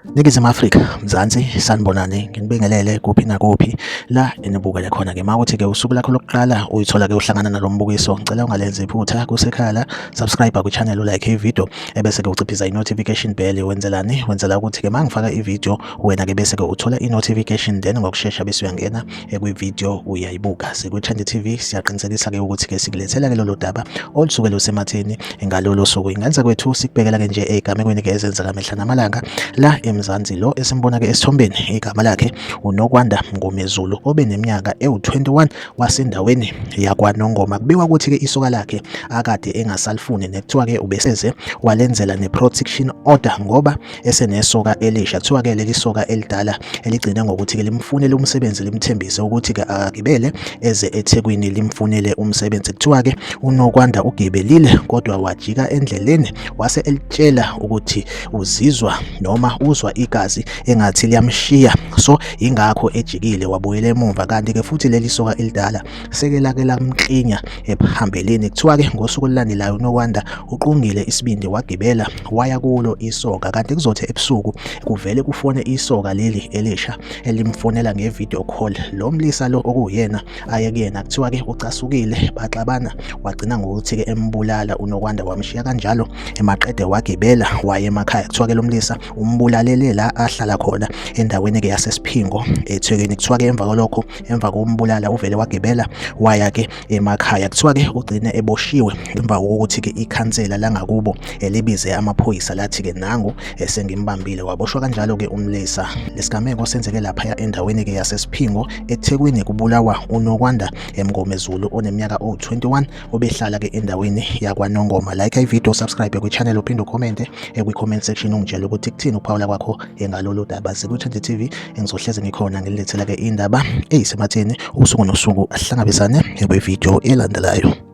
Ningizimu Afrika, Mzansi, sanibonani, nginibingelele kuphi nakuphi la enibukele khona-ke. Uma kuthi-ke usuku lakho lokuqala uyithola-ke uhlangana nalo mbukiso, ngicela ungalenzi iphutha kusekhala, subscribe kwi-channel, ulike i-video, ebese-ke uciphiza i-notification bell. Wenzelani? Wenzela ukuthi-ke uma ngifaka i-video wena-ke bese-ke uthola i-notification, then ngokushesha bese uyangena kwi-video uyayibuka. Sikwi-Trend TV siyaqinisekisa-ke ukuthi-ke sikulethela-ke lolo daba olusuke lusematheni ngalolo suku. Ingenza kwethu sikubhekela-ke nje ey'gamekweni-ke ezenzeka mihla namalanga la eMzansi. Lo esimbona-ke esithombeni igama lakhe uNokwanda Mngomezulu obeneminyaka ewu-21 wasendaweni yakwaNongoma. Kubikwa ukuthi-ke isoka lakhe akade engasalifuni nekuthiwa-ke ubeseze walenzela ne-protection order ngoba esenesoka elisha. Kuthiwa-ke leli soka elidala eligcine ngokuthi-ke limfunele umsebenzi limthembise ukuthi-ke akagibele eze eThekwini limfunele umsebenzi. Kuthiwa-ke uNokwanda ugibelile kodwa wajika endleleni wase elitshela ukuthi uzizwa noma uzwa igazi engathi liyamshiya, so ingakho ejikile wabuyela emumva. Kanti-ke futhi leli soka elidala seke lake lamklinya ephambelini. Kuthiwa-ke ngosuku olulandelayo uNokwanda uqungile isibindi wagibela waya kulo isoka, kanti kuzothi ebusuku kuvele kufone isoka leli elisha elimfonela nge-video call. Lo mlisa lo okuwuyena aye kuyena kuthiwa-ke ucasukile baxabana wagcina ngokuthi-ke embulala uNokwanda wamshiya kanjalo emaqede wagibela waya emakhaya. Kuthiwa-ke lo mlisa umbulalele la ahlala khona endaweni-ke yaseSiphingo eThekwini. Kuthiwa-ke emva kwalokho emva kokumbulala uvele wagibela waya-ke emakhaya. Kuthiwa-ke ugcine eboshiwe emva kokuthi-ke ikhansela langakubo elibize amaphoyisa lathi-ke nangu esengimbambile, waboshwa kanjalo-ke umlisa. Lesigameko senzeke laphaya endaweni-ke yaseSiphingo eThekwini, kubulawa uNokwanda Mngomezulu oneminyaka owu-21 obehlala-ke endaweni yakwaNongoma. Like i-video, subscribe kwi-channel, uphinde ukhomente kwi-comment section ungitshele ukuthi kuthini ukuphawula kwakho ngalolu daba. Sikwi-Trend TV engizohleze ngikhona ngililethela-ke indaba eyisematheni usuku nosuku. Ahlangabezane kwi-video elandelayo.